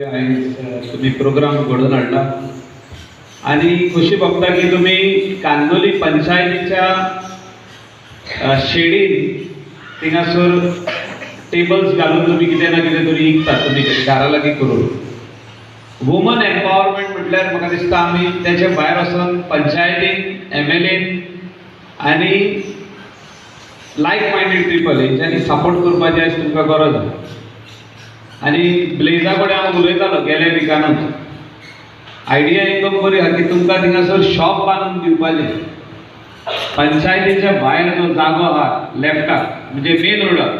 तुम्ही प्रोग्राम घडोवन हाडला आनी खोशी भोगता की तुमी कांदोली पंचायतीच्या शेडीन थिंगासर टेबल्स घालून तुमी कितें ना कितें तरी विकतात तुमी घरा लागीं करून. वुमन एम्पावरमेंट म्हटल्यार म्हाका दिसता आमी तेचे भायर वचून पंचायतीन, एम.एल.एन आनी लायक मायंडेड पिपल हेंच्यांनी सपोर्ट करपाची आयज तुमकां गरज आसा. आनी ब्लेजा कडेन हांव उलयतालो गेल्या विकानूच, आयडिया एकदम बरी आहा की तुमकां थिंगासर शॉप बांदून दिवपाचें. पंचायतीच्या भायर जो जागो आहा लेफ्टाक म्हणजे मेन रोडार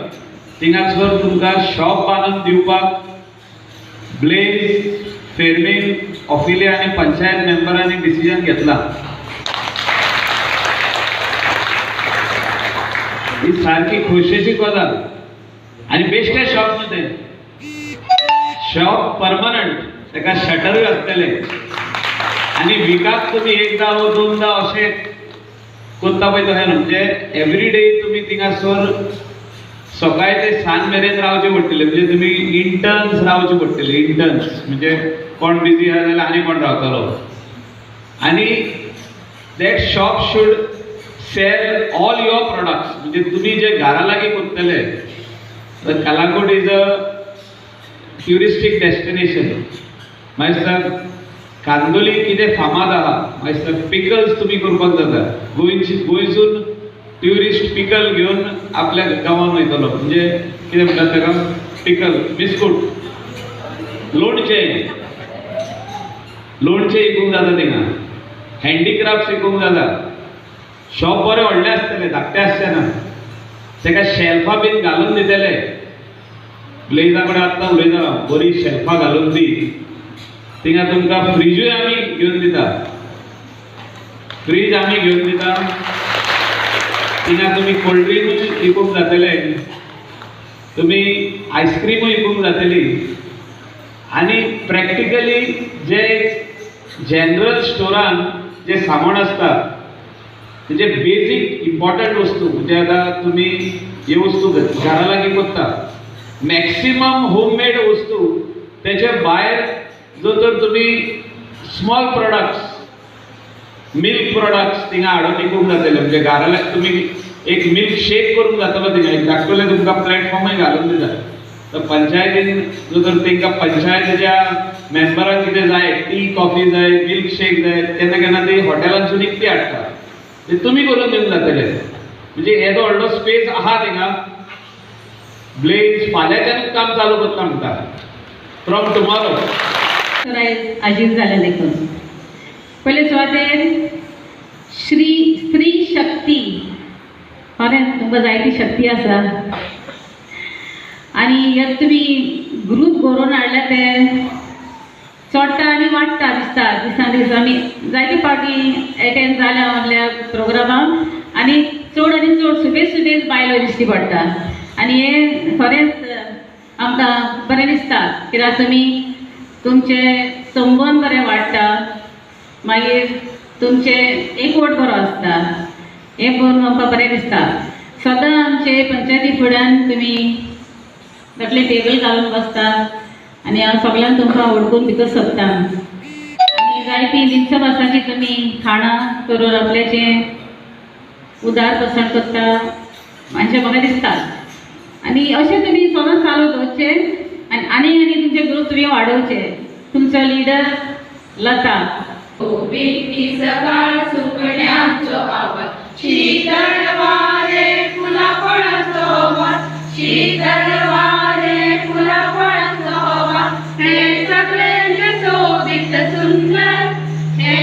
थिंगासर तुमकां शॉप बांदून दिवपाक ब्लेज, फेर्मीन, ऑफिलिया आनी पंचायत मेंबरांनी डिसिजन घेतला. ही सारकी खोशयेची गजाल आनी बेश्टे शॉप न्हू तें, शॉप परमनंट, ताका शटरूय आसतलें आनी विकाक तुमी एकदां वो दोनदां अशें करता पळय तशें न्हू, म्हणजे एवरी डे तुमी थिंगासर सकाळी ते सांज मेरेन रावचें पडटलें. म्हणजे तुमी इंटर्न्स रावचे पडटले, इंटर्न्स म्हणजे कोण बिजी आसा जाल्यार आनी कोण रावतलो. आनी that shop should sell all your products. म्हणजे तुमी जे घरा लागीं करतले, Calangute is a touristic destination. मागीर सर कांदोली कितें फामाद आहा, मागीर सर पिकल्स तुमी करपाक जाता. गोंयसून ट्युरिस्ट पिकल घेवन आपल्या गांवान वयतलो, म्हणजे कितें म्हणटात ताका, पिकल, बिस्कूट, लोणचें, लोणचें विकूंक जाता थिंगा, हँडीक्राफ्ट्स विकूंक जाता. शॉप बरें व्हडलें आसतलें, धाकटें आसचें ना. ताका शेल्फां बीन घालून दितले. ब्लेजा कडेन आत्तां उलयता हांव, बरी शेल्फां घालून दी. थिंगा तुमकां फ्रिजूय आमी घेवन दिता, फ्रीज आमी घेवन दिता. थिंगा तुमी कोल्ड ड्रिंकूय विकूंक जातले, तुमी आयस्क्रिमूय विकूंक जातली. आनी प्रॅक्टिकली जे जनरल स्टोरान जे सामान आसता म्हणजे बेजीक इम्पॉर्टंट वस्तू, म्हणजे आतां तुमी ह्यो वस्तू घरा लागीं करता, मॅक्सिमम होममेड वस्तू, तेचे भायर जर तर तुमी स्मॉल प्रोडक्ट्स, मिल्क प्रोडक्ट्स थिंगा हाडून विकूंक जातले. म्हणजे घरा लागीं तुमी एक मिल्क शेक करूंक जातलो थिंगा, एक धाकटुलें तुमकां प्लॅटफॉर्मूय घालून दिता. तर पंचायतीन जर तर तांकां पंचायतीच्या मेंबरांक कितें जाय, टी कॉफी जाय, मिल्क शेक जाय, केन्ना केन्ना ती हॉटेलांतसून विकती हाडटा, ते तुमी करून दिवंक जातले. म्हणजे येदो व्हडलो स्पेस आहा थिंगा. ब्लेज फाल्यांच्यानूच काम चालू करता म्हणटा, फ्रॉम टुमॉरो. आयज आजीज जालें देखून पयले सुवातेर श्री स्त्री शक्ती, खरें तुमकां जायती शक्ती आसा आनी हे तुमी ग्रूप घडोवन हाडल्या ते चडटा आनी वाडटा दिसता दिसान दीस. आमी जायते फावटी एटेंड जाल्या आपल्या प्रोग्रामाक आनी चड आनी चड सुबेज सुबेज बायलो दिश्टी पडटा आनी हें खरेंच आमकां बरें दिसता, कित्याक तुमी तुमचे संबंद बरें वाडटा, मागीर तुमचे एकवट बरो आसता, हें पळोवन आमकां बरें दिसता. सदां आमचे पंचायती फुड्यान तुमी सगळे टेबल घालून बसता आनी हांव सगळ्यांक तुमकां वळखून भितर सोदता. आनी जायतीं लिपसा भासांची तुमी खाणां करून आपल्याचें उदार पसण करता अशें म्हाका दिसता. आनी अशें तुमी सदांच चालू दवरचें आनी आनी आनी तुमचे ग्रूप तुमी वाडोवचे. तुमचो लिडर लता. सकाळ सुकण्यांचो आवाज, शीतळ वारे फुला फळांचो वास, शीतळ वारे फुला फळांचो वास, हे सगळें सोबीत सुंदर, हे